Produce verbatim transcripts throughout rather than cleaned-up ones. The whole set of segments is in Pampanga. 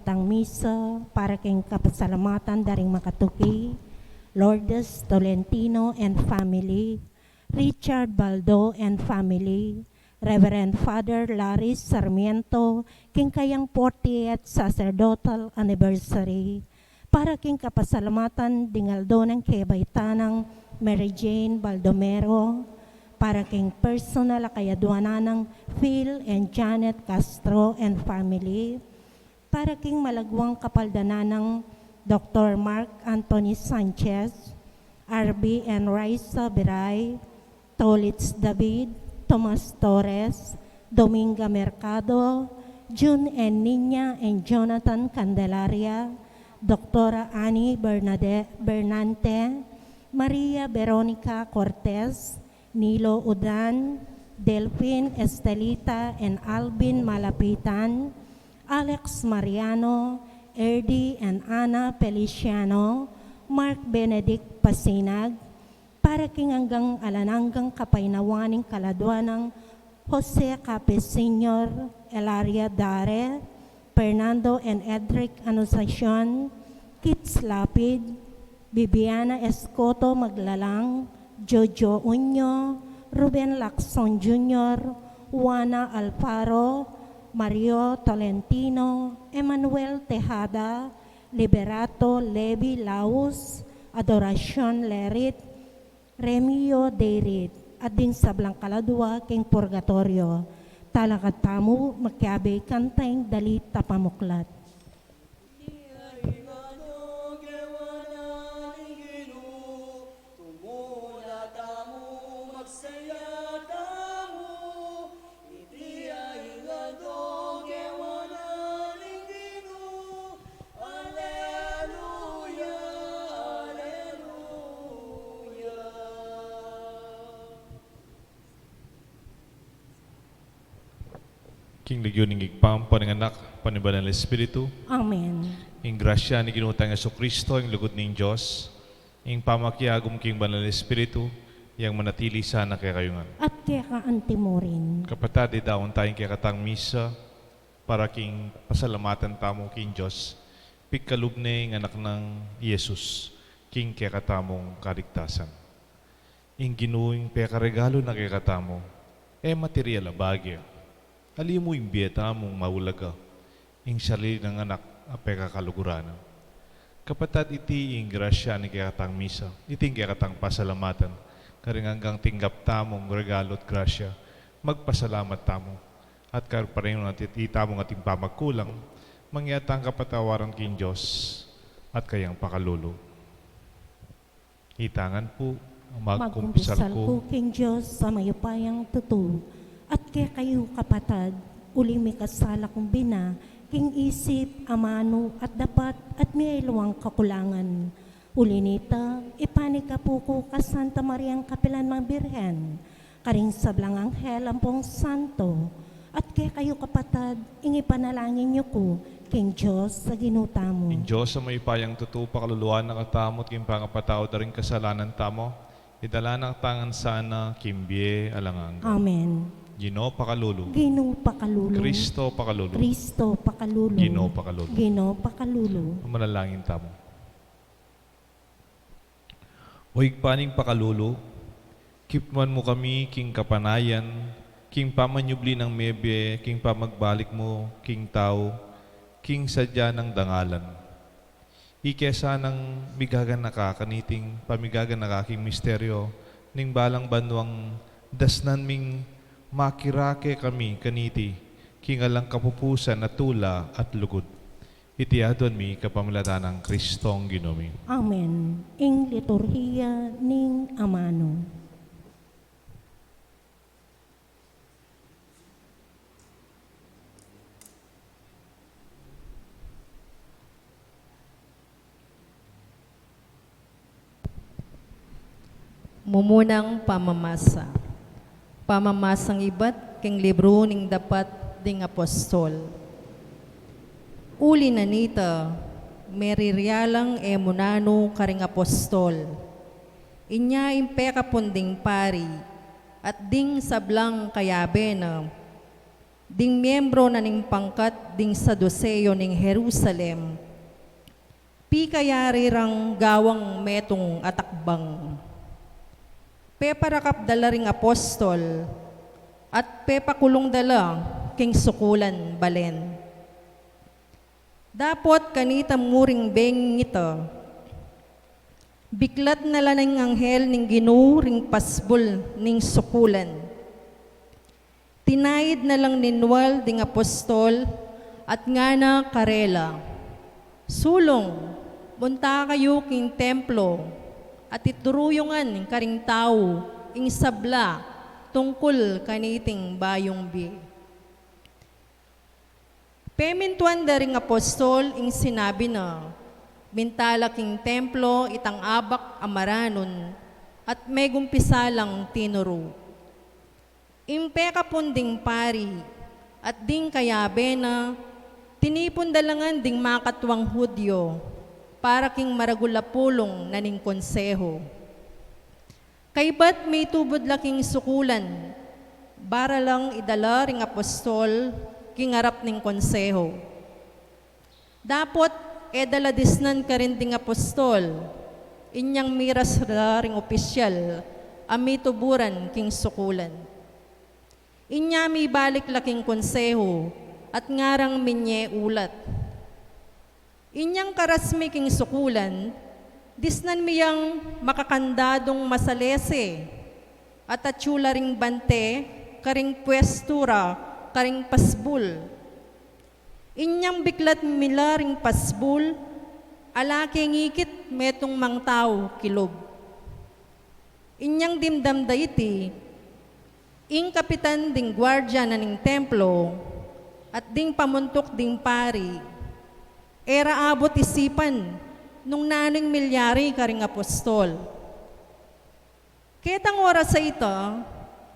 Tang misa para king kapasalamatan da ring makatuki, Lourdes Tolentino and family, Richard Baldo and family, Reverend Father Larry Sarmiento, king kayang fortieth sacerdotal anniversary, para king kapasalamatan ding aldo nang kebaitan nang Mary Jane Baldomero, para king personal a kayaduanan nang Phil and Janet Castro and family, para king malagwang kapaldanan nang Doktor Mark Anthony Sanchez, R B and Raisa Biray, Tolits David, Tomas Torres, Dominga Mercado, Jun and Nina and Jonathan Candelaria, Doktora Annie Bernade-, Bernante, Maria Veronica Cortez, Nilo Udan, Delfin Estelita and Alvin Malapitan, Alex Mariano, Erdi and Ana Feliciano, Mark Benedict Pasinag, para king anggang alang angga kapaynawan ning kaladua nang Jose Cape Senior, Elaria Dare, Fernando and Edric Anunciacion, Kits Lapid, Bibiana Escoto Maglalang, Jojo Unyo, Ruben Lacson Junior, Juana Alfaro, Mario Tolentino, Emmanuel Tejada, Liberato Levi Laus, Adoracion Lerit, Remio Deirit, at ding sablang kaladua king purgatorio. Talakad tamu, makiabe kanta ing dalit a pamuklat. King lagyu ning Ibpa, ampo ning Anak, ampo ning Banal Espiritu. Amen. Ing grasya ning Ginu tang Jesucristo, ing lugud ning Dios, ing pamakiagum king Banal Espiritu, yang manatili sana kekayu ngan. At keka antimurin. Kapatad, idaun taya ing kekatang misa, para king pasalamatan tamu king Dios, pikalub ne ing Anak nang Jesus, king kekatamung kaligtasan. Ing Ginu ing pekaregalu na kekatamu, e material a bage. Ali mu ing bie tamung maulaga, ing sarili nang Anak a pekakaluguran na. Kapatad, iti ing grasya ning kekatang misa, iti ing kekatang pasalamatan, karing anggang tinggap tamung regalu at grasya, magpasalamat tamu, at karing paringun at iti tamung ating pamagkulang, mangyaring kapatawaran king Dios, at kayang pakalulu. Ita ngan pu, magkumpisal ku king Dios a mayupayang tutu, at kekayu kapatad, uling mikasala kung bina, king isip, amanu, at dapat, at miyaliwang kakulangan. Uli nita, ipanikapu ku ka Santa Mariang kapilan man Birhen, karing sablang anghel ampong santo, at kekayu kapatad, ing ipanalangin yu ku king Dios a Ginu tamu. Ing Dios a mayupayang tutu pakaluluan na katamu at king pangapatawad da ring kasalanan tamu, idala na katamu ngan sana king bie alang angga. Amen. Ginu pakalulu. Ginu pakalulu. Kristo pakalulu. Kristo pakalulu. Ginu pakalulu. Ginu pakalulu. Manalangin tamu. O Ibpa ning pakalulu, kipnuan mu kami king kapanayan, king pamanyubli nang mebie, king pamagbalik mu king tau, king sadya nang dangalan. Ike sanang migaganaka kaniting pamigaganaka king misteryo ning balang banwang dasnan ming makirake kami kaniti king alang kapupusan a tula at lugud. Iti aduan mi kapamilatan nang Kristong Ginu mi. Amen. Ing liturhiya ning amanu. Mumunang pamamasa. Pamamasang ibat king libru ning Dapat ding Apostol. Uli na nita, meririalang e mu nanu karing apostol. Inya ing pekapun ding pari, at ding sablang kayabe na. Ding miembro na ning pangkat ding Saduseo ning Jerusalem, pikayari rang gawang metung a takbang. Peparakap da la ring apostol at pepakulung da la king sukulan balen. Dapot kanita mu ring beng ita, biklat na la ning anghel ning Ginu ring pasbul ning sukulan. Tinaid na lang ninwal ding apostol at ngana karela, "Sulung, munta kayu king templo at ituru yu ngan karing tau ing sabla tungkul kaniting bayung bie." Pemintuan da ring apostol ing sinabi na, minta la king templo itang abak a maranun at megumpisa lang tinuru. Ing pekapun ding pari at ding kayabe na, tinipun da la ngan ding makatuang Judio para king maragul a pulung na ning konseho. Kaybat mitubud la king sukulan, bara lang idala ring apostol king arap ning konseho. Dapot e da la disnan karin ding apostol, inyang miras la ring opisyal a mituburan king sukulan. Inya mibalik la king konseho at ngarang minye ulat. Inyang karas mi king sukulan, disnan mi yang makakandadung masalese at atyu la ring bante karing pwestu ra karing pasbul. Inyang biklat mi la ring pasbul, ala keng ikit metung mang tau kilub. Inyang dimdam da iti, ing kapitan ding guardia na ning templo at ding pamuntuk ding pari, e ra abut isipan nung nanu ing milyari karing apostol. Ketang oras a ita,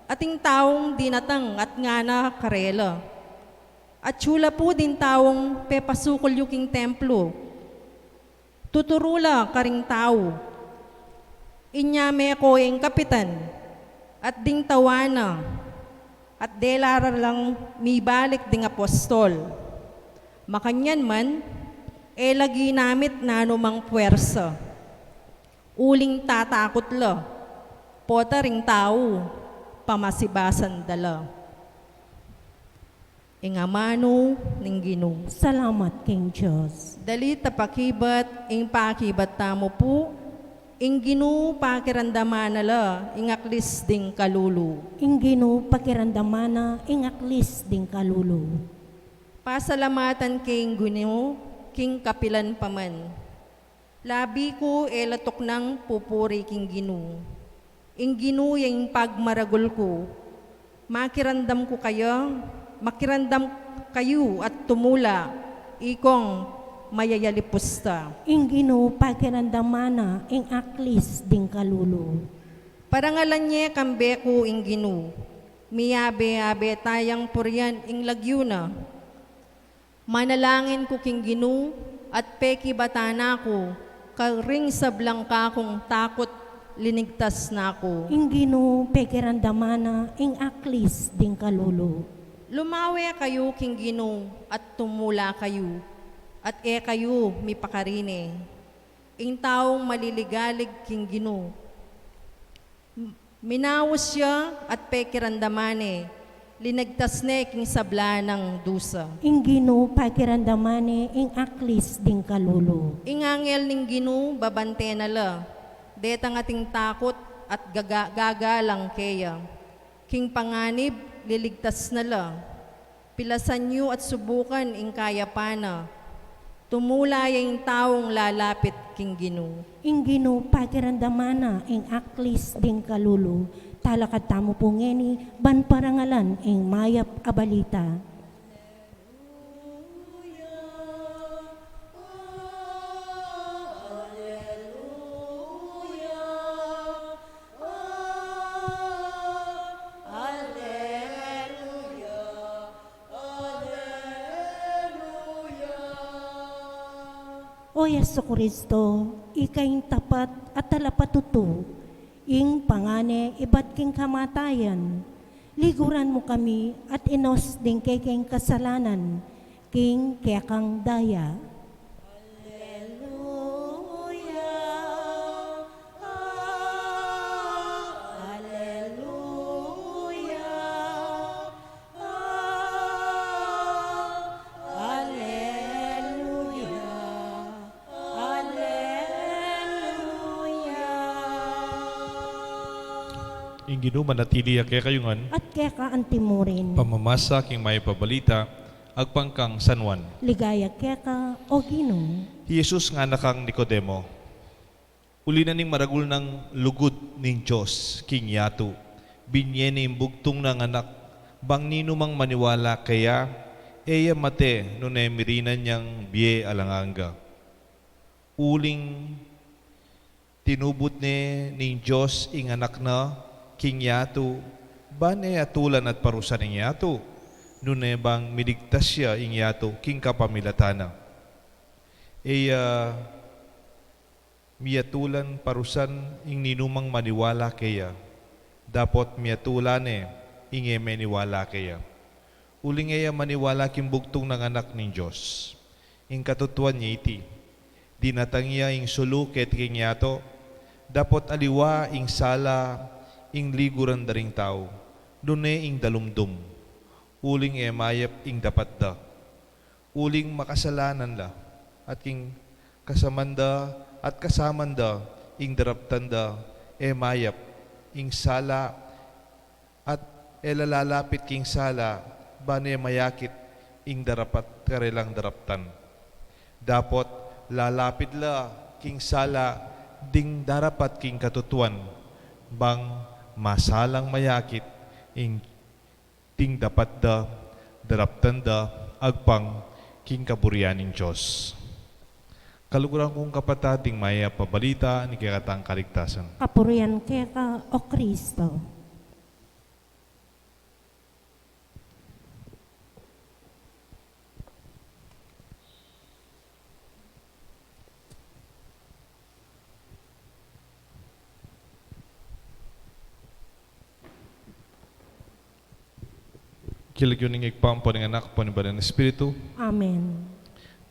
ating taung dinatang at ngana karela, "Atyu la pu ding taung pepasukul yu king templo. Tuturu la karing tau." Inya meko ing kapitan at ding tauan na, at dela ra lang mibalik ding apostol. Makanyan man, e la ginamit nanumang pwersa, uling tatakut la, pota ring tau pamasibasan da la. Ing amanu ning Ginu. Salamat king Dios. Dalit a pakibat, ing pakibat tamu pu, ing Ginu pakiramdaman na la ing aklis ding kalulu. Ing Ginu pakiramdaman na ing aklis ding kalulu. Pasalamatan king Ginu king kapilan pa man. Labi ku e la tuknang pupuri king Ginu. Ing Ginu ya ing pagmaragul ku. Makiramdam ku kaya, makiramdam kayu at tumula, ikong mayayalipusta. Ing Ginu pakiramdaman na ing aklis ding kalulu. Parangalan ye kambe ku ing Ginu. Miyabe-yabe tayang purian ing lagyu na. Manalangin ku king Ginu at pekibatan na ku, karing sablang kakung takut linigtas na ku. Ing Ginu pekiramdaman na ing aklis ding kalulu. Lumawe kayu king Ginu at tumula kayu, at e kayu mipakarine. Ing taung maliligalig king Ginu. Minaus ya at pekiramdaman ne, linigtas ne king sabla nang dusa. Ing Ginu pakiramdaman ne ing aklis ding kalulu. Ing angel ning Ginu babante na la detang ating takut at gaga-, gagalang keya. King panganib, liligtas na la. Pilasan yu at subukan ing kayapan na. Tumula ya ing taung lalapit king Ginu. Ing Ginu pakiramdaman na ing aklis ding kalulu. Talakad tamu pu ngeni ban parangalan ing mayap a balita. Aleluya, aleluya. O Jesucristo, ika ing tapat a talapatutu, ing pangane ibat king kamatayan, Liguran mu kami at inos ding kekeng kasalanan, king kekang daya. Alleluia, alleluia, alleluia. Alleluia. Ing Ginu manatili ya kekayu ngan. At keka antimurin. Pamamasa king mayap a balita agpang kang San Juan. Ligaya keka, O Ginu. Hi Jesus ngana kang Nicodemo, uli na ning maragul nang lugud ning Dios king yatu, binye ne ing bugtung nang anak, bang ninumang maniwala keya, e ya mate nune mirinan yang bie alang angga. Uling tinubud ne ning Dios ing anak na king yatu, ban e atulan at parusan ing yatu, nune bang miligtas ya ing yatu king kapamilatan na. E ya miatulan parusan ing ninumang maniwala keya, dapot miatulan ne ing e maniwala keya. Uling e ya maniwala king bugtung nang anak ning Dios. Ing katutuan ya iti, dinatang ya ing sulu keti king yatu, dapot aliwa ing sala ing liguran da ring tau, nune ing dalumdum. Uling e mayap ing dapat da. Uling makasalanan la, at king kasaman da, at kasaman da ing daraptan da, e mayap ing sala, at e la lalapit king sala, ban e mayakit ing darapat karelang daraptan. Dapot lalapit la king sala ding darapat king katutuan, bang masalang mayakit ing ding dapat da daraptan da agpang king kaburian ning Dios. Kaluguran kung kapatad, ing mayap a balita ning kekatang kaligtasan. Kapurian keka, O Kristo. King lagyu ning Ibpa, ampo ning Anak, ampo ning Banal a Espiritu. Amen.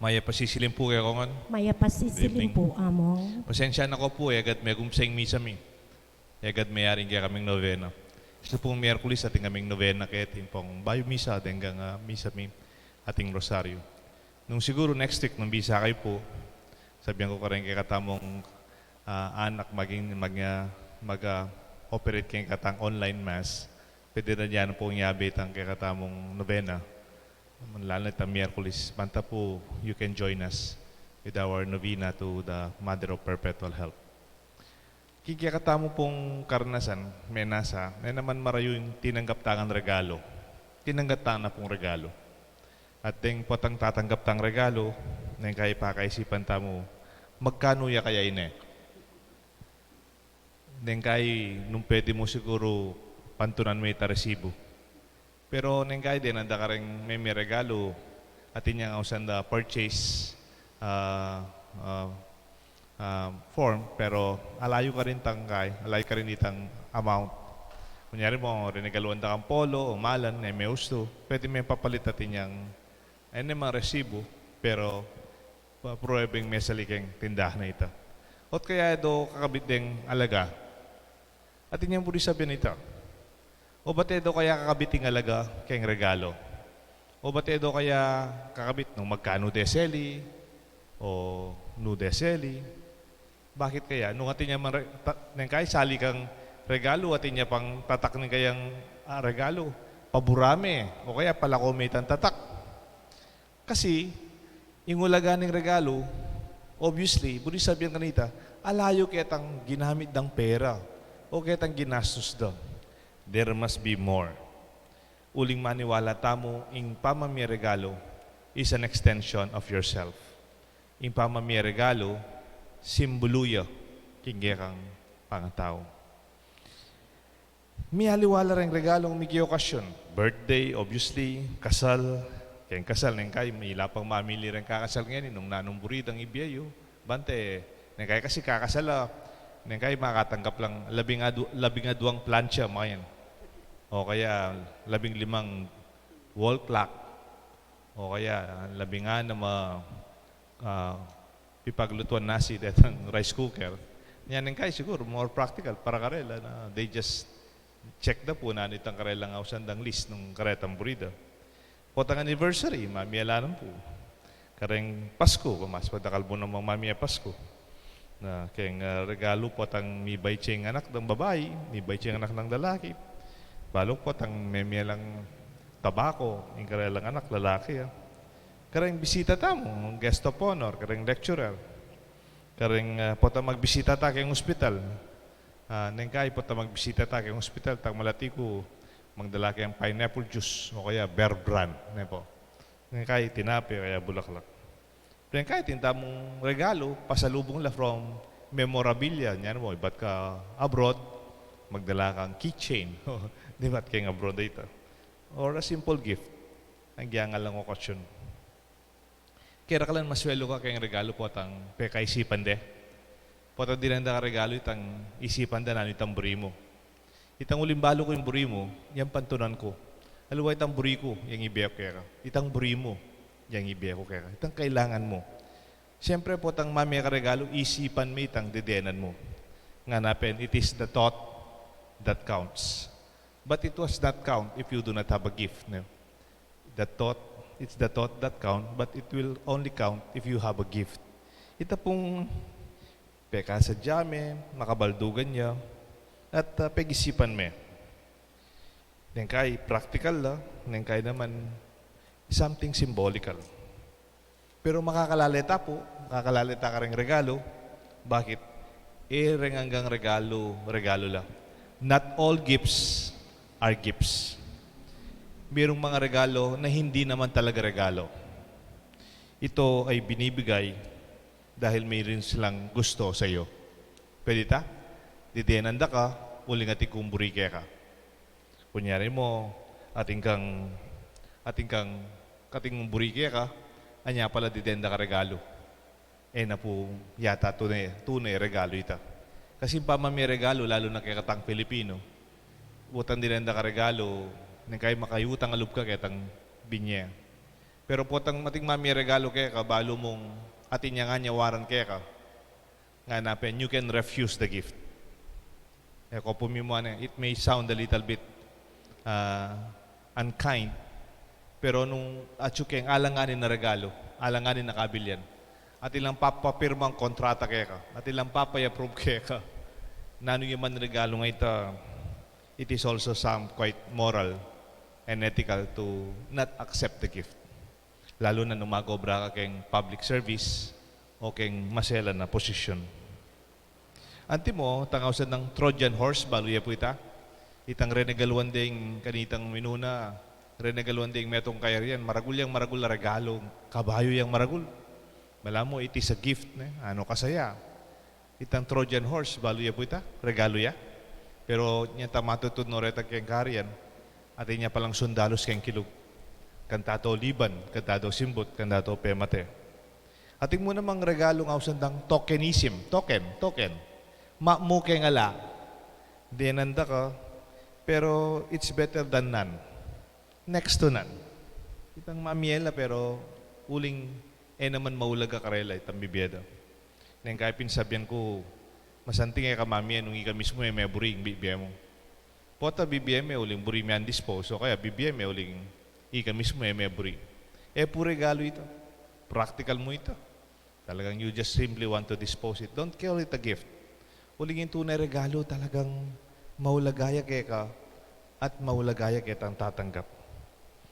Mayap a sisilim pu kekayu ngan. Mayap a sisilim pu, Among. Pasensya na ko pu, e agad megumpisa ing misa mi. E agad meyari ing kekaming novena. King pung Miyerkules atin kaming novena keti, ing pung bayu misa, deng, ah, misa mi, ating rosaryo. Nung siguru next week, nung bisa kayu pu, sabian ku karing kekatamung, ah, anak maging, mag, ah, mag, ah, operate keng kekatang online mass, pwede na dinan pung yabe itang kekatamung novena. Lalu na itang Miyerkules, banta pu, you can join us with our novena to the Mother of Perpetual Help. King kekatamu pung karanasan, menasa, ne naman marayu ing tinanggap tang regalu. Tinanggap tang na pung regalu. At deng potang tatanggap tang regalu, neng kai pakaisipan tamu, magkanu ya kaya ine? Neng kai nung pwede mu siguru pantunan me ita resibu. Pero neng kai deng anda kareng meme regalu, atin yang ausan da purchase, ah, ah, ah, form, pero alayu karin tang kai, alayu karin itang amount. Kunyari mu, renegaluan da kang polo o malan, e me ustu, pwede me papalit atin yang, e ne man resibu, pero pa-, pruebeng mesali keng tindahan a ita. Ot kaya e do kakabit deng alaga. Atin yang buri sabian ita. O bate do kaya kakabit ing alaga keng regalu? O bate do kaya kakabit nung magkanu de seli, o nu de seli? Bakit kaya? Nung atin ya man re-, ta-, neng kai sali kang regalu, atin ya pang tatak ning kayang, ah, regalu, pabura me, o kaya palako me itang tatak. Kasi, ing ulaga ning regalu, obviously, buri sabian kanita, alayu ketang ginamit dang pera, o ketang ginastus da. There must be more. Uling maniwala tamu, ing pamamie regalu is an extension of yourself. Ing pamamie regalu, simbulu ya king kekang pangatau. Mialiwa la reng regalung miki okasyon. Birthday, obviously, kasal. Keng kasal, neng kai, ila pang mamili reng kakasal ngeni, nung nanung buri dang ibie yu. Bante, neng kai kasi kakasal la, neng kai makatanggap lang labing adu-, labing aduang plancha, mayan. o kaya labing limang wall clock, o kaya labing anam a, ah, pipaglutuan nasi detang rice cooker. Nya neng kai siguru more practical para karela na they just check da pu nanu itang karelang ausan dang list nung karetang buri da. Potang anniversary, mamie la nung pu. Kareng Pasku, mas padakal mu namang mamie Pasku. Na keng, ah, regalu potang mibait yang anak dang babai, mibait yang anak dang lalaki. Balu potang memie lang tabako ing karelang anak lalaki, ah. Kareng bisita tamu, guest of honor, kareng lecturer. Kareng, ah, potang magbisita ta keng ospital. Ah, neng kai potang magbisita ta keng ospital, tang malati ku magdala keng pineapple juice o kaya Bear Brand, ne pu. Neng kai tinape o kaya bulaklak. Neng kai atin tamung regalu, pasalubung la from memorabilia, nya mu, ibat ka abroad, magdala kang keychain. Di bat keng abroad ita. Or a simple gift. Agyang alang okasyon. Kaya kalan maswelu ka keng regalu potang pekaisipan de. Potang dinan da ka regalu itang isipan da nanu itang buri mu. Itang uling balu ku ing buri mu, yang pantunan ku. Aliwa itang buri ku, yang ibie ku keka. Itang buri mu, yang ibie ku keka. Itang kailangan mu. Siyempre potang mamie ka regalu, isipan me itang dedenan mu. Ngana pin, it is the thought that counts. But it was not count if you do not have a gift, no? The thought, it's the thought that count, but it will only count if you have a gift. Ita pung pekasadya me, makabaldugan ya, at, ah, pegisipan me. Neng kai practical la, neng kai naman something symbolical. Pero makakalale ta pu, makakalale ta kareng regalu. Bakit? E reng anggang regalu, regalu la. Not all gifts are gifts. Mayroong mga regalo na hindi naman talaga regalo. Ito ay binibigay dahil mayroon silang gusto sa iyo. Pwede ta? Didenan da ka, uling atin kung buri keka. Kunyari mu, atin kang, atin kang, atin kung buri keka, anya pala diden da ka regalu. E na pu yata tune, tune regalu ita. Kasi pamamie regalu, lalu na kekatang Pilipino, utang diden da ka regalu, neng kai makayutang a lub ka ketang binye. Pero potang atin mamie regalu keka, balu mung atin yang anyawaran keka. Ngana pin, you can refuse the gift. E ko pu mimua ne, it may sound a little bit, ah, unkind, pero nung atyu keng alanganin a regalu, alanganin a kabilyan, atin lang papapirmang kontrata keka, atin lang papa-approve keka, nanu ya man regalu nga ita, it is also some quite moral and ethical to not accept the gift. Lalu na nung mag-obra ka keng public service o keng maselan a posisyon. Antimo, tang ausan dang Trojan horse, balu ye pu ita. Itang renegaluan deng kanitang minuna, renegaluan deng metung kayarian, maragul yang maragul a regalu, kabayu yang maragul. Balamu, it is a gift, ne? Ano kasaya. Itang Trojan horse, balu ye pu ita, regalu ya. Pero nyang tang matutud no retang keng kayarian, atin ya palang sundalus keng kilub. Kanta to liban, kanta to simbut, kanta to pemate. Atin mu namang regalu nga ausan dang tokenism, token, token. Mamu keng ala, denan da ka, pero it's better than none. Next to none. Itang mamie la, pero uling e naman maulaga karela itang bibie da. Neng kai pin sabian ku, masanting e ka mamie nung ika mismu e meburi ing bibie mu. Pota bibie me uling buri me andispose, o kaya bibie me uling ika mismu e meburi. E pu regalu ita. Practical mu ita. Talagang you just simply want to dispose it. Don't call it a gift. Uling ing tune regalu talagang maulaga ya keka at maulaga ya ketang tatanggap.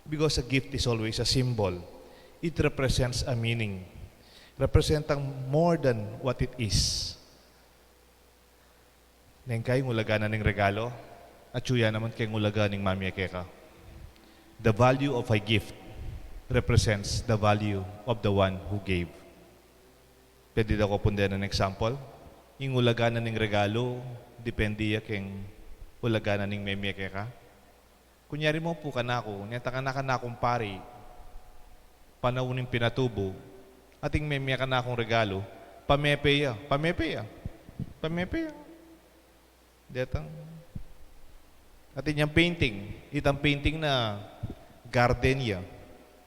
Because a gift is always a symbol. It represents a meaning. Representang more than what it is. Neng kai ing ulaga na ning regalu, atyu ya naman keng ulaga ning mamie keka. The value of a gift represents the value of the one who gave. Pwede da ko pung denan example? Ing ulaga na ning regalu, depende ya keng ulaga na ning memie keka. Kunyari mu pu kanaku, neta kanaku, kanaku pari, panaun ning pinatubu, ating memie kanakung regalu, pamepe ya, pamepe ya, pamepe ya. Detang, Atin yang painting. Itang painting na garden ya.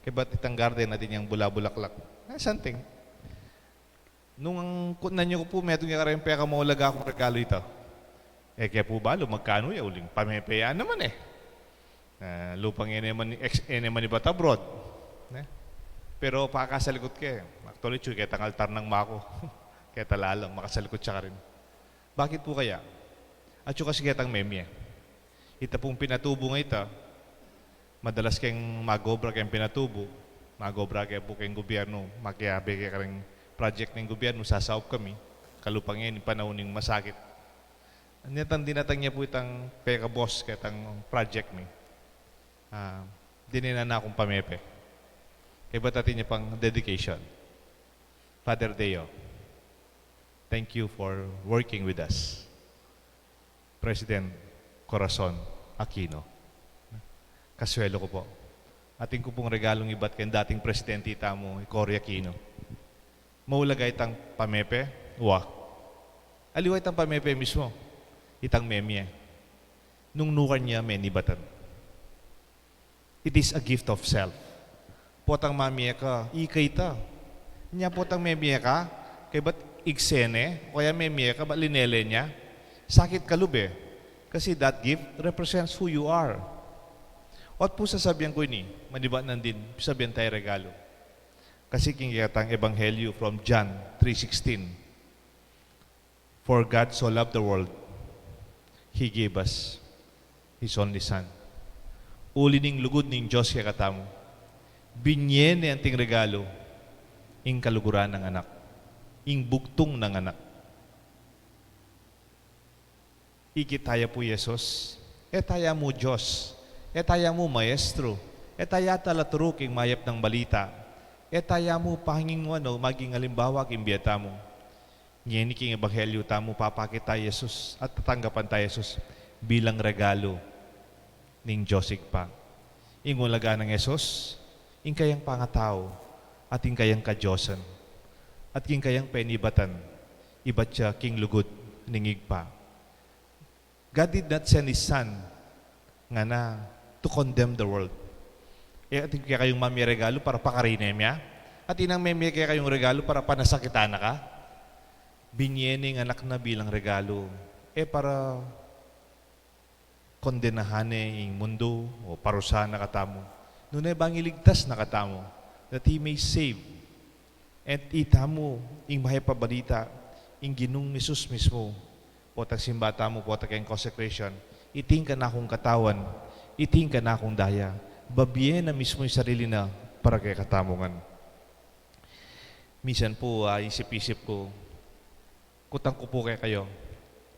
Kaybat itang garden, atin yang bula-bulaklak. Ah, something. Nung ang kutnan yu ku pu, metung ya kareng pekamaulaga kung regalu ita. E ke pu balu magkanu ya, uling pamepe ya naman e. Ah, lupang e ne man, ex-, e ne man ibat abroad. Ne? Pero pakasalikut ke, actually, atyu ketang altar nang ama ku. Keta lalam, makasalikut ya karin. Bakit pu kaya? Atyu kasi ketang memie. Ita pung pinatubu nga ita, madalas keng mag-obra keng pinatubu, mag-obra ke pu keng gubyernu, makiabe ke kareng project ning gubyernu, sasaup kami, kalupang e ning panaun ning masakit. Anya tang dinatang ya pu itang peka-boss ketang project mi. Ah, dinan na kung pamepe. Kaybat atin ya pang dedication. Father Deo, thank you for working with us. President Corazon Aquino. Kasuelo ku pu. Atin ku pung regalung ibat keng dating presidente tamu, i Cory Aquino. Maulaga itang pamepe, wa. Aliwa itang pamepe mismu, itang memie. Nung nuan ya menibatan. It is a gift of self. Potang mamie ka, ika ita. Nya potang memie ka, kaybat igse ne, o kaya memie ka, bat linele ne, sakit ka lub e. Kasi that gift represents who you are. Ot pu sasabian ku ini, manibat nandin, sabian taya regalu. Kasi king ketang Ebanghelyo from John three sixteen, "For God so loved the world, He gave us His only Son." Uli ning lugud ning Dios kekatamu, binie ne anting regalu, ing kaluguran nang anak, ing bugtung nang anak. Ikit taya pu i Jesus, e taya mu Dios, e taya mu maestro, e taya talaturu king mayap nang balita, e taya mu pangingwan o maging alimbawa king bie tamu. Ngeni king Ebanghelyo tamu, papakit taya i Jesus at tatanggapan taya i Jesus bilang regalu ning Dios Ibpa. Ing ulaga nang Jesus, ing kayang pangatau, at ing kayang kadiosan, at ing kayang penibatan, ibat ya king lugud ning Ibpa. God did not send His Son ngana to condemn the world. E atin kekayung mamie regalu para pakarinem ya? Atin nang memie kekayung regalu para panasakitan na ka? Binie ne ing anak na bilang regalu, e para kondenahan ne ing mundu o parusahan na katamu. Nune bang iligtas na katamu, that He may save. At itamu ing mayap a balita, ing Ginung Jesus mismu, potang simba tamu, potang keng consecration, iti ing kanakung katawan, iti ing kanakung daya, babie na mismu ing sarili na para kekatamu ngan. Minsan pu, ah, isip-isip ku, kutang ku pu kekayu,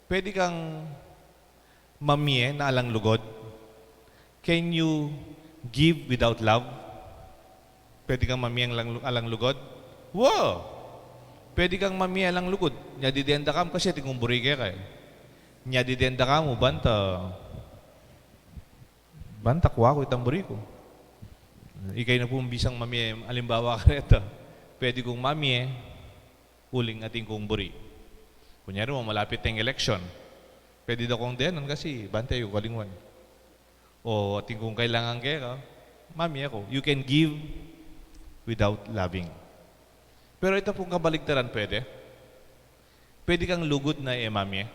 pwede kang mamie na alang lugud? Can you give without love? Pwede kang mamie alang, alang lugud? Wa! Pwede kang mamie alang lugud. Nya diden da ka mu kasi atin kung buri keka e. Nya diden da ka mu banta, banta kua ku itang buri ku. Ikayu na pu ing bisang mamie, alimbawa kareta. Pwede kung mamie, uling atin kung buri. Kunyari, mamalapit ing election, pwede da kung denan kasi banta e ku kalingwan. O atin kung kailangan keka, mamie ku. You can give without loving. Pero ita pung kabaligtaran, pwede? Pwede kang lugud na e mamie?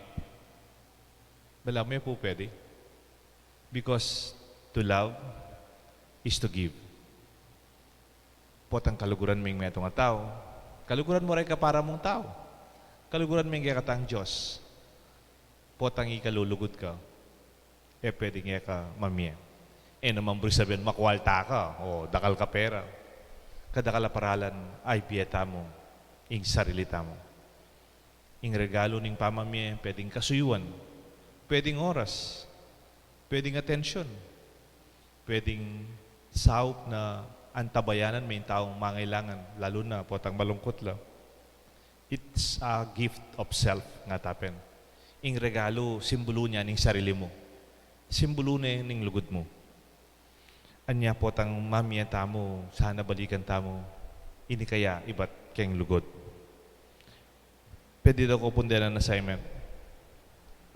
Balamu e pu pwede. Because to love is to give. Potang kaluguran me ing metung a tau, kaluguran mu ring kapara mung tau, kaluguran me ing kekatang Dios. Potang ika lulugud ka, e pwedeng e ka mamie. E naman buri sabian makualta ka o dakal ka pera. Kadakal a paralan, ibie tamu ing sarili tamu. Ing regalu ning pamamie, pwedeng kasuyuan, pwedeng oras, pwedeng atensyon, pwedeng saup na antabayanan me ing taung mangailangan, lalu na potang malungkut la. It's a gift of self, ngatapen. Ing regalu, simbulu ne ning sarili mu. Simbulu ne ning lugud mu. Anya potang mamie tamu, sana balikan tamu ini kaya ibat keng lugud. Pwede da ku pung denan assignment.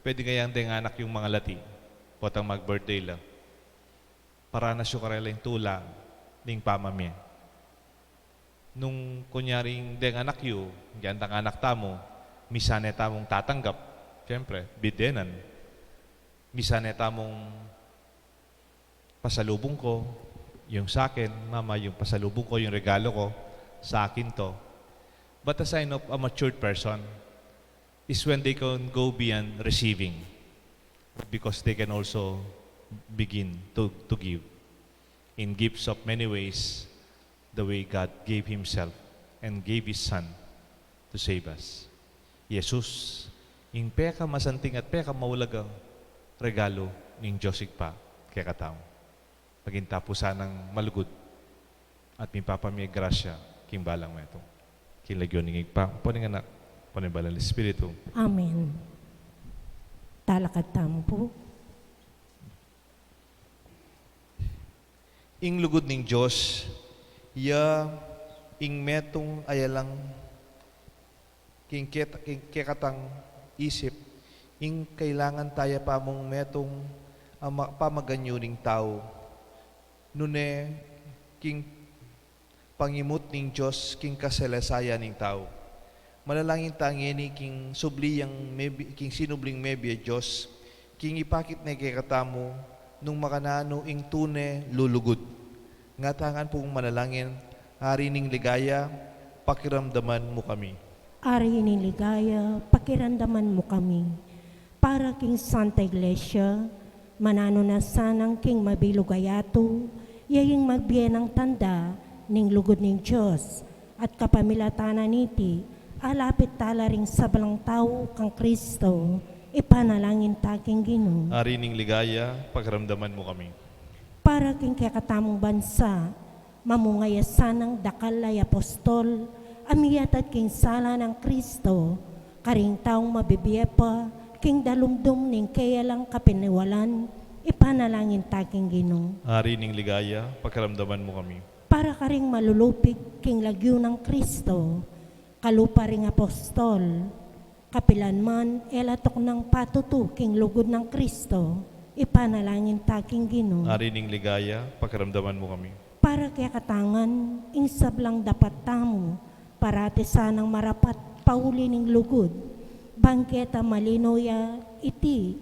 Pwede kayang deng anak yung mangalati. potang mag-birthday la. Paranas yu karela ing tula ning pamamie. Nung kunyaring deng anak yu, deng anak tamu, misan e tamung tatanggap, siyempre, bidenan. Misan e tamung pasalubung ko, yung sakin, mama, yung pasalubung ko, yung regalo ko, sa akin to. But a sign of a matured person is when they can go beyond receiving, because they can also begin to, to give in gifts of many ways, the way God gave Himself and gave His Son to save us. Jesus, ing pekamasanting at pekamaulagang regalo ning Dios Ibpa kekatamu. Maging tapusan ng malugud at mipapamie grasya king balang metung. King lagyu ning Ibpa, ampo ning Anak, ampo ning Banal Espiritu. Amen. Talakad tamu pu. Ing lugud ning Dios, ya ing metung a yalang king ket-, king kekatang isip, ing kailangan taya pa mung metung a ma-, pamaganyu ning tau. Nune king pangimut ning Dios king kasalasayan ning tau. Manalangin ta ngeni king subli yang mebi-, king sinubling mebie Dios, king ipakit ne kekatamu nung makananu ing tune lulugud. Ngatamu pung manalangin, Ari ning ligaya, pakiramdaman mu kami. Ari ning ligaya, pakiramdaman mu kami. Para king Santa Iglesia, mananu na sanang king mabilug a yatu, ya ing mabie nang tanda ning lugud ning Dios, at kapamilatan na niti, alapit tala ring sablang tau kang Kristo, ipanalangin ta king Ginu. Ari ning ligaya, pakiramdaman mu kami. Para king kekatamung bansa, mamunga ya sanang dakal a apostol a miyatad king sala nang Kristo, karing taung mabibie pa king dalumdum ning keyalang kapiniwalan, ipanalangin ta king Ginu. Ari ning ligaya, pakiramdaman mu kami. Para karing malulupig king lagyu nang Kristo, kalupa ring apostol, kapilan man e la tuknang patutu king lugud nang Kristo, ipanalangin ta king Ginu. Ari ning ligaya, pakiramdaman mu kami. Para kekatang ngan, ing sablang dapat tamu, parati sanang marapat, pauli ning lugud, bang keta malino ya iti,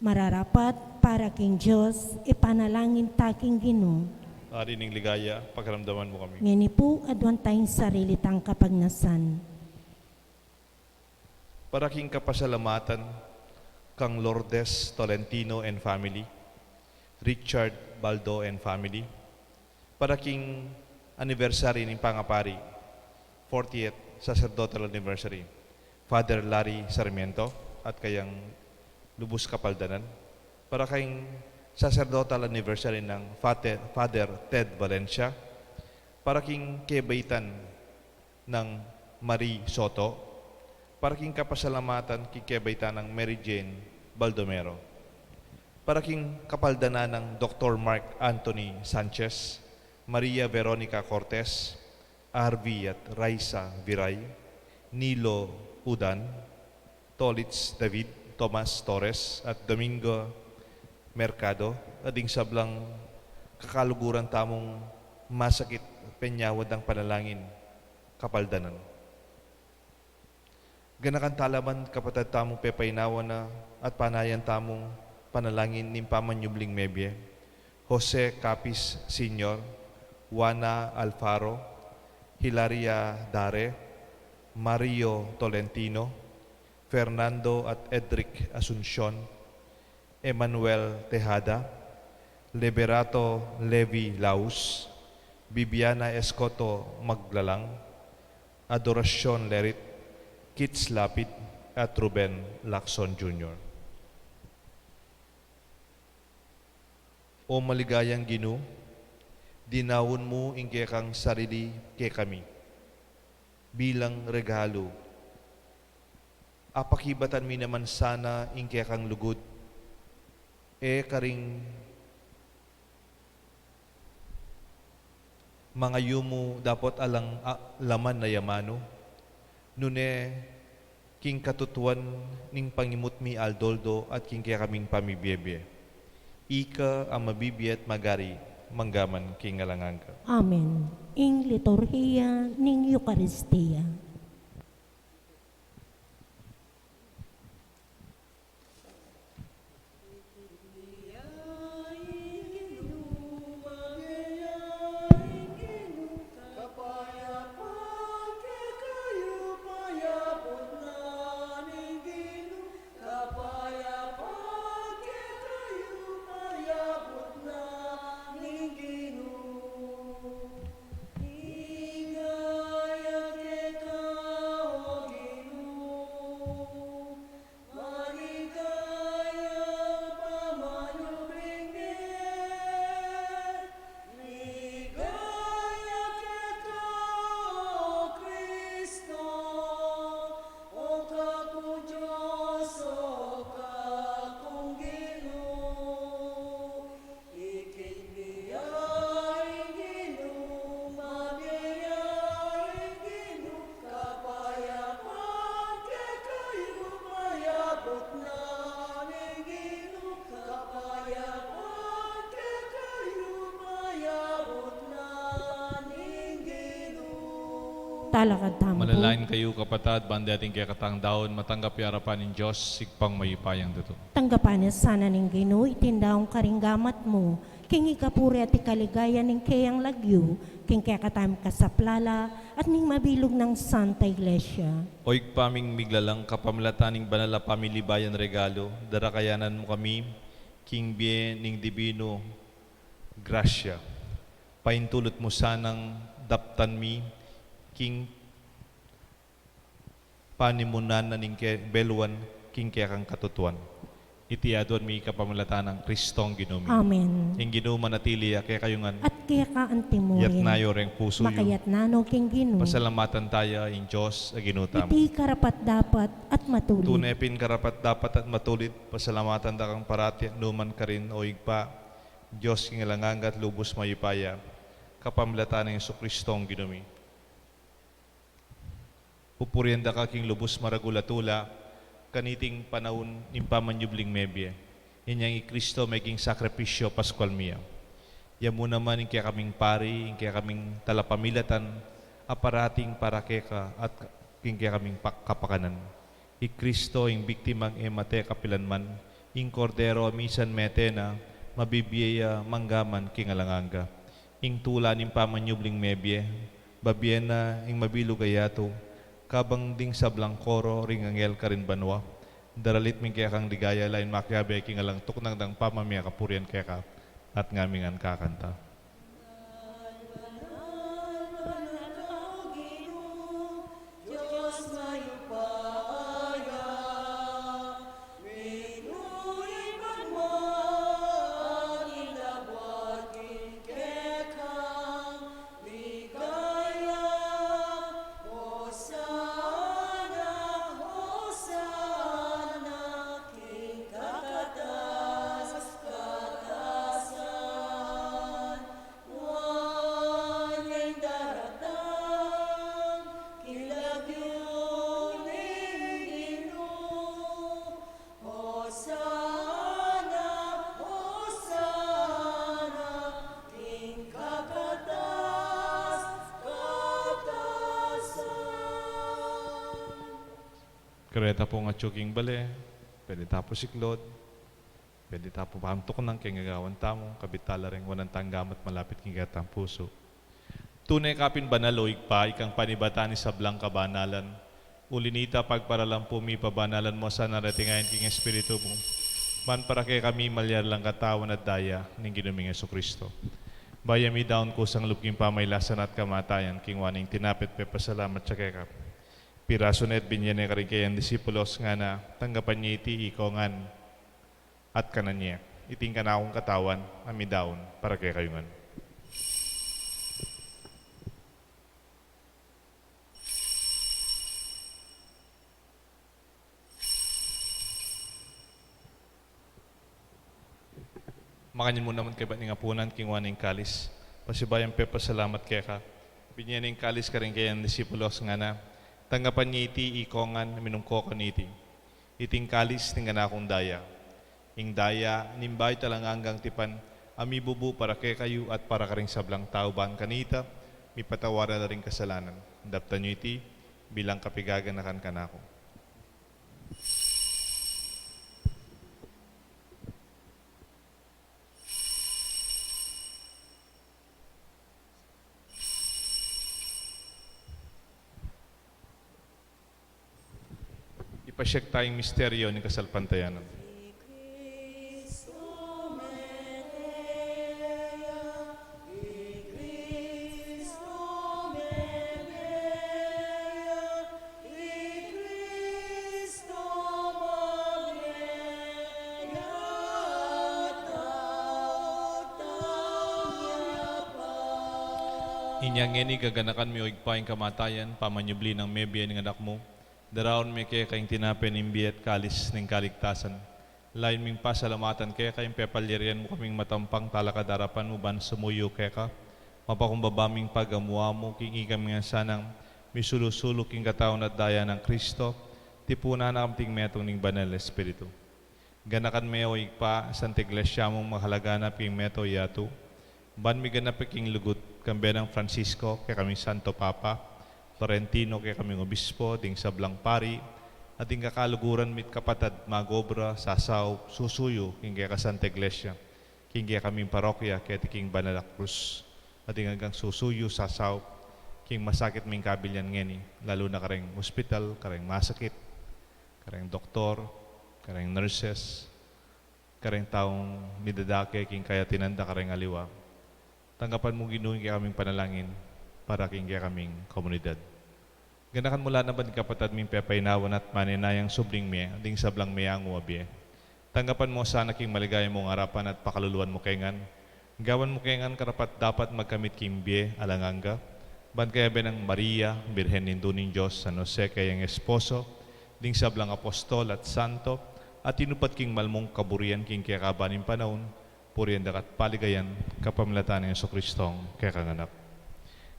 mararapat para king Dios, ipanalangin ta king Ginu. Ari ning ligaya, pakiramdaman mu kami. Ngeni pu, aduan taya ing sarili tang kapagnasan. Para king kapasalamatan kang Lourdes Tolentino and family, Richard Baldo and family, para king anniversary ning pangapari, fortieth sacerdotal anniversary, Father Larry Sarmiento, at kayang lubus kapaldanan, para king sacerdotal anniversary nang Fate-, Father Ted Valencia, para king kebaitan nang Marie Soto, para king kapasalamatan king kebaitan nang Mary Jane Baldomero, para king kapaldanan nang Doktor Mark Anthony Sanchez, Maria Veronica Cortez, Arvi at Raisa Viray, Nilo Udan, Tolits David, Tomas Torres, at Domingo Mercado, at ding sablang kakaluguran tamung masakit, penyawad nang panalangin kapaldanan. Ganakan tala man kapatad tamung pepainawa na at panayan tamung panalangin ning pamanyubling mebie, Jose Capiz Senior, Juana Alfaro, Hilaria Dare, Mario Tolentino, Fernando at Edric Asuncion, Emmanuel Tejada, Liberato Levi Laus, Bibiana Escoto Maglalang, Adoracion Lerit, Kits Lapid, at Ruben Lacson Junior. O maligayang Ginu, dinaun mu ing kekang sarili kekami bilang regalu. Apakibatan mi naman sana ing kekang lugud, e karing mangayu mu dapot alang, a, laman a amanu, nune king katutuan ning pangimut mi aldo-aldo at king kekaming pamibiebie. Ika a mabibie at magari, mangga man king alang angga. Amen. Ing liturhiya ning Eukaristia. Talakad tamu pu. Manalangin kayu, kapatad, ban ding kekatang daun matanggap ya arapan ning Dios, Ibpang mayupayang tutu. Tanggapan na sana ning Ginu iting daun karing gamat mu, king ikapuri at ikaligaya ning keyang lagyu, king kekatamung kasaplalan at ning mabilug nang Santa Iglesia. O Ibpa ming miglalang, kapamilatan ning banal a pamilibayan regalu, darakayanan mu kami king bie ning dibinu grasya. Paintulut mu sanang daptan mi king panimunan na ning ke-, beluan king kekang katutuan. Iti aduan mi kapamilatan nang Kristong Ginu mi. Amen. Ing Ginu manatili ya kekayu ngan. At keka antimurin. Yatna yu reng pusu yu. Makayatna no king Ginu. Pasalamatan taya ing Dios a Ginu tamu. Iti karapat-dapat at matulid. Tune pin karapat-dapat at matulid, pasalamatan da kang parati at nukarin man, o Ibpa, Dios king alang angga at lubus mayupaya, kapamilatan nang Jesukristong Ginu mi. Pupurian da ka king lubus maragul a tula, kaniting panaun ning pamanyubling mebie. Inyang i Kristo meging sakripisyu paskual mi ya. Ya mu naman ing kekaming pari, ing kekaming talapamilatan, a parating para keka at king kekaming pa-, kapakanan. I Kristo, ing biktimang e mate kapilanman, ing Kordero a misan mete na, mabibie ya mangga man king alang angga. Ing tula ning pamanyubling mebie, babie na ing mabilug a yatu, kabang ding sablang koro ring anghel karin banua, daralit mi ing kekang ligaya, lain makiabe king alang tuknang dang pamamie kapurian keka, at ngaming ngan kakanta. Kareta pung atyu king bale, pwede ta pu siklud, pwede ta pu pamtuknang king agawan tamu, kabit tala ring wanan tang gamat malapit king kekatang pusu. Tune ka pin banal, o Ibpa, ikang panibatan ning sablang kabanalan. Uli na nita, pagparalan pu mi, pabanalan mu sana reti ngeni king Espiritu mu, ban para kekami malyari lang katawan at daya ning Ginu ming Jesucristo. Bayu mi daun kusang lub king pamailasan at kamatayan, kinua ne ing tinape at pepasalamat ya keka, pirasu ne at binye ne karing kayang disipulos, ngana: Tanggapan ye iti ikong ngan at kanan ye. Iti ing kanakung katawan a midaun para kekayu ngan. Makanyan mu naman kaybat ning apunan, kinua ne ing kalis, pasibayu yang pepasalamat keka, binye ne ing kalis karing kayang disipulos, ngana: Tanggapan ye iti ikong ngan, minum ko kaniti. Iti ing kalis ning kanakung daya, Ing daya ning bayu at alang anggang tipan, a mibubu para kekayu at para karing sablang tau ban kanita mipatawad la ring kasalanan. Daptan yu iti bilang kapigaganakan kanaku. Ipasiag taya ing misteryo ning kasalpantayanan. Inya ngeni gaganakan mi, o Ibpa, ing kamatayan, pamanyubli nang mebie ning Anak mu. Daraun mi keka ing tinape ning bie at kalis ning kaligtasan. Layun ming pasalamatan keka ing pepalyarian mu kaming matampang talakad king arapan mu ban sumuyu keka. Mapakumbaba ming pagamu-amu king ikami ngan sanang misulu-sulu king katawan at daya nang Kristo, tipunan na kami king metung ning Banal Espiritu. Ganakan me, o Ibpa, Santa Iglesia mung makalaganap king meto yatu. Ban miganap king lugud, kambe nang Francisco, kekaming Santo Papa, Florentino, kekaming Obispo, ding sablang pari, at ding kakaluguran mi't kapatad, mag-obra, sasaup, susuyu, king keka Santa Iglesia, king kekaming parokya, keti king Banal a Krus, at ding anggang susuyu, sasaup, king masakit ming kabilyan ngeni, lalu na kareng ospital, kareng masakit, kareng doktor, kareng nurses, kareng taung midadake king kayarian da kareng aliwa. Tanggapan mu, Ginu, ing kekaming panalangin para king kekaming komunidad. Ganakan mu la naman ding kapatad ming pepainawa na't maninayang subling mie, ding sablang meangu a bie. Tanggapan mu sana king maligaya mung arapan at pakaluluan mu ke ngan. Gawan mu ke ngan karapat-dapat magkamit king bie alang angga. Ban kayabe nang Maria, Birhen Indu ning Dios, San Jose kayang esposo, ding sablang apostol at santo, a tinupad king mal mung kaburian king kekaban ning panaun, purian da ka't paligayan, kapamilatan nang Jesucristong kekang Anak.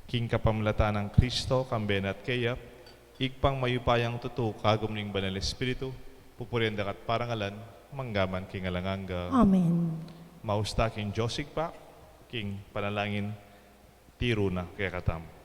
King kapamilatan nang Kristo, kambe na at keya, Ibpang mayupayang tutu, kagum ning Banal Espiritu, pupurian da ka't parangalan, manggaman king alang angga. Amen. Mausta king Dios Ibpa, king panalangin, tiru na kekatamu.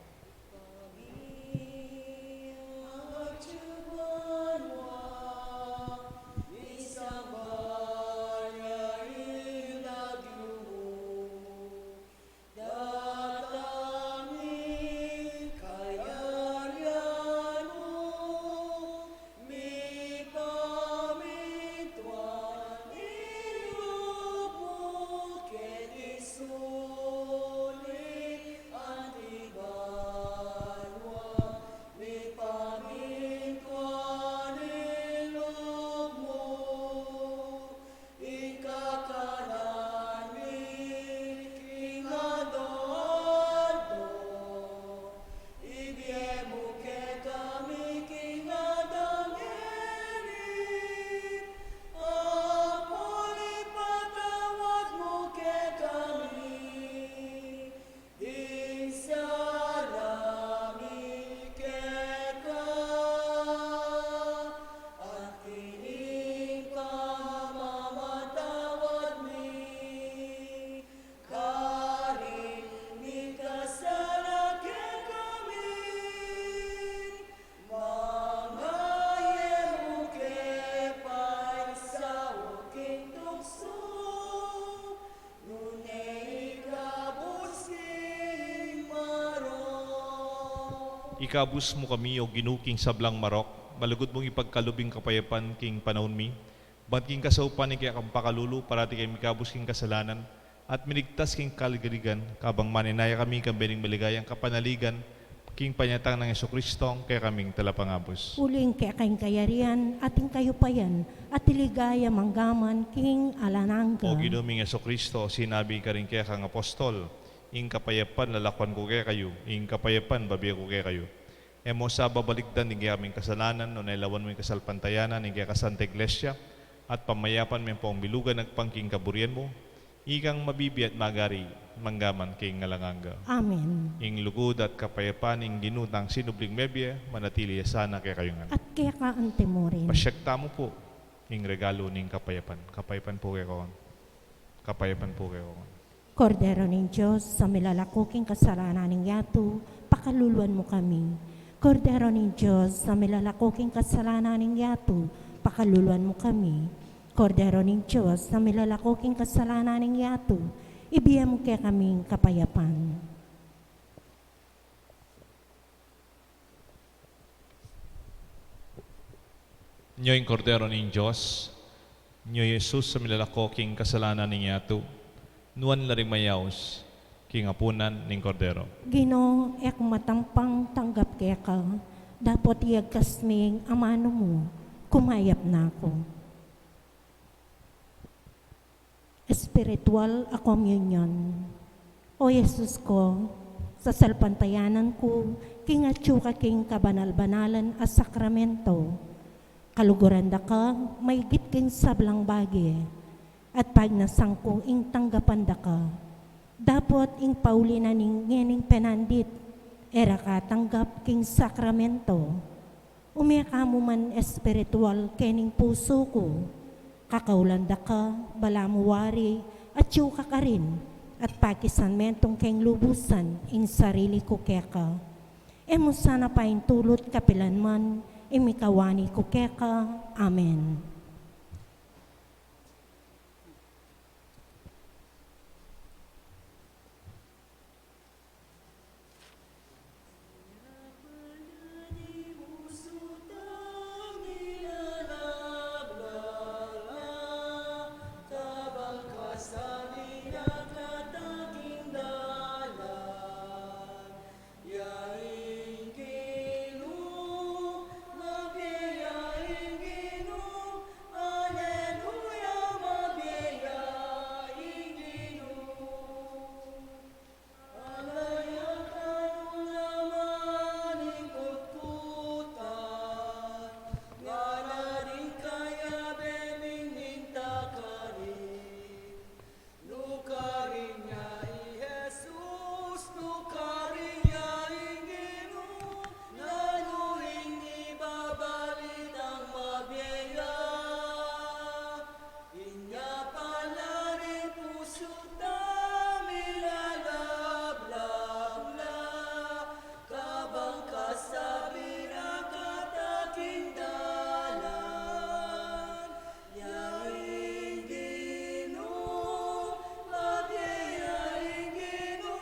Ikabus mu kami, O Ginu, king sablang marok, malugud mung ipagkalub ing kapayapan king panaun mi, ban king kasaupan ning kekang pakalulu, parati kami mikabus king kasalanan, at miligtas king kaligaligan, kabang maninaya kami kambe ning maligayang kapanaligan, king panyatang nang Jesucristo, kekaming Talapangabus. Uling keka ing kayarian, at ing kayupayan, at ing ligaya manggaman king alang angga. O Ginu ming Jesucristo, sinabi karing kekang apostol, ing kapayapan lalakwan ku kekayu, ing kapayapan bibie ku kekayu. E mu sa babalikdan ding kekaming kasalanan, nune lawan mu ing kasalpantayanan ning kekang Santa Iglesia, at pamayapan me ampong milugan agpang king kaburian mu, ikang mabibie at magari, manggaman king alang angga. Amen. Ing lugud at kapayapan ning Ginu tang sinubling mebie, manatili ya sana kekayu ngan. At keka antimurin. Pasiag tamu pu. ing regalu ning kapayapan. Kapayapan pu kekayu ngan. Kapayapan pu kekayu ngan. Kordero ning Dios, a milalako king kasalanan ning yatu, pakaluluan mu kami. Kordero ning Dios, a milalako king kasalanan ning yatu, pakaluluan mu kami. Kordero ning Dios, a milalako king kasalanan ning yatu, ibie mu kekami ing kapayapan. Nyo ing Kordero ning Dios, nyo i Jesus a milalako king kasalanan ning yatu, nuan la ring mayaus king apunan ning Kordero. Ginu, e ku matampang tanggap keka, dapot iyagkas me ing amanu mu, kumayap na ku. Espiritual a komunyon. O Jesus ku, sasalpantayanan ku king atyu ka king kabanal-banalan a sakramento. Kaluguran da ka maigit king sablang bage, at pagnasan ku ing tanggapan da ka. Dapot ing pauli na ning ngening penandit, e ra ka tanggap king sakramento. Ume ka mu man espiritual kening pusu ku. Kakaulan da ka, balamu wari, atyu ka karin, at pakisanmentung keng lubusan ing sarili ku keka. E mu sana paintulut kapilan man ing mikawani ku keka. Amen. Inya pala ring pusu ta, milalablab la, kabang kasabi ra kata king dalan. Ya ing Ginu, mabie ya ing Ginu,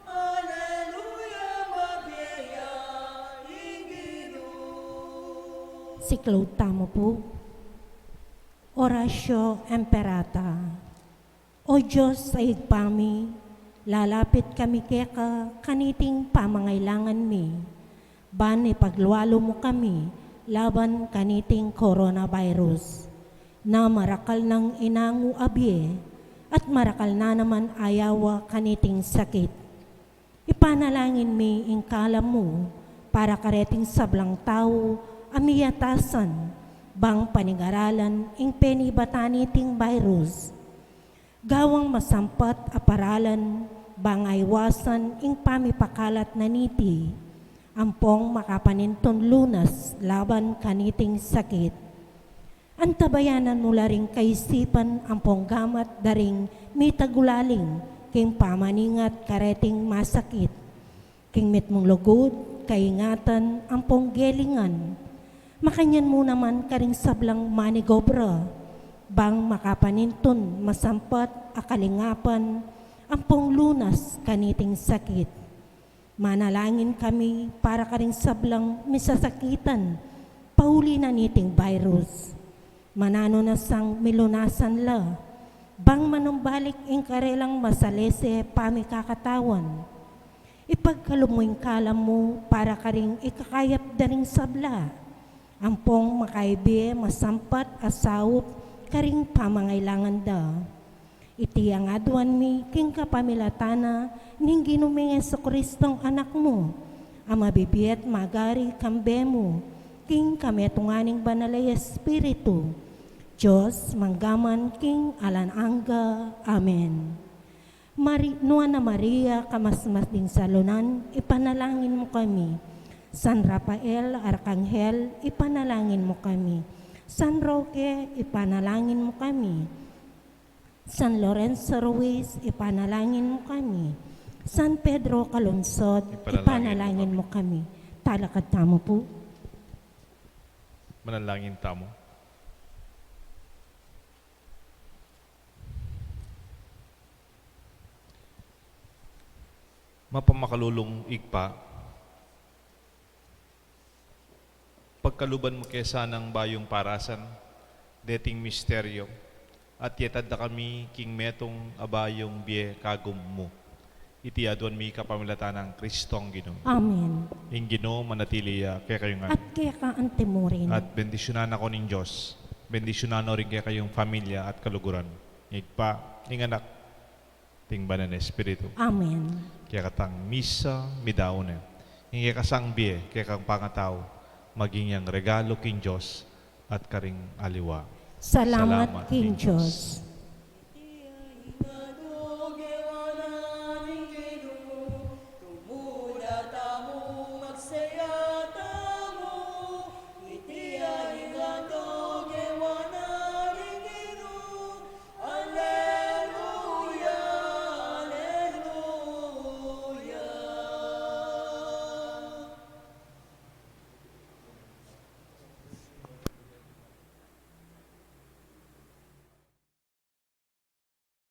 aleluya, mabie ya ing Ginu. Siklaud tamu pu. Oratio Imperata. O Dios a Ibpa mi, lalapit kami keka kaniting pamangailangan mi, ban ipaglualu mu kami laban kaniting coronavirus, na marakal nang inangu a bie, at marakal na naman ayawa kaniting sakit. Ipanalangin mi ing kalam mu para kareting sablang tau a miyatasan bang panigaralan ing penibatan niting virus. Gawang masampat a paralan bang aiwasan ing pamipakalat na niti, ampong makapanintun lunas laban kaniting sakit. Antabayanan mu la ring kaisipan ampong gamat da ring mitagulaling king pamaningat kareting masakit, king mitmung lugud, kaingatan ampong gelingan. Makanyan mu naman karing sablang manigobra, bang makapanintun masampat a kalingapan ampong lunas kaniting sakit. Manalangin kami para karing sablang misasakitan pauli na niting virus. Mananu na sang milunasan la, bang manumbalik ing karelang masalese pamikakatawan. Ipagkalub mu ing kalam mu para karing ikakayap da ring sabla, ampong makaibie masampat a saup karing pamangailangan da. Iti ing aduan mi king kapamilatan na ning Ginu ming Jesucristong Anak mu, a mabibie at magari kambe mu, king kametungan ning Banal a Espiritu, Dios, mangga man king alang angga. Amen. Mari-, Nuan a Maria, kamasmas ding salunan, ipanalangin mu kami. San Rafael, Arkanghel, ipanalangin mu kami. San Roque, ipanalangin mo kami. San Lorenzo Ruiz, ipanalangin mo kami. San Pedro Calungsod, Ipanalangin mo ipanalangin mo kami. Talakad tamu pu. Manalangin tamu. Mapamakalulung Ibpa, pagkaluban mu ke sanang bayung parasan deting misteryo, at yatad da kami king metung a bayung bie kagum mu. Iti aduan mi kapamilatan nang Kristong Ginu. Amen. Ing Ginu manatili ya kekayu ngan. At keka antimurin. At bendisyunan na kayu ning Dios. Bendisyunan no rin kekayung familia at kaluguran. Ing Ibpa, ing Anak, ing Banal a Espiritu. Amen. Kekatang misa, midaun ne. Ing kekasang bie, kekang pangatau, maging yang regalu king Dios at karing aliwa. Salamat king Dios.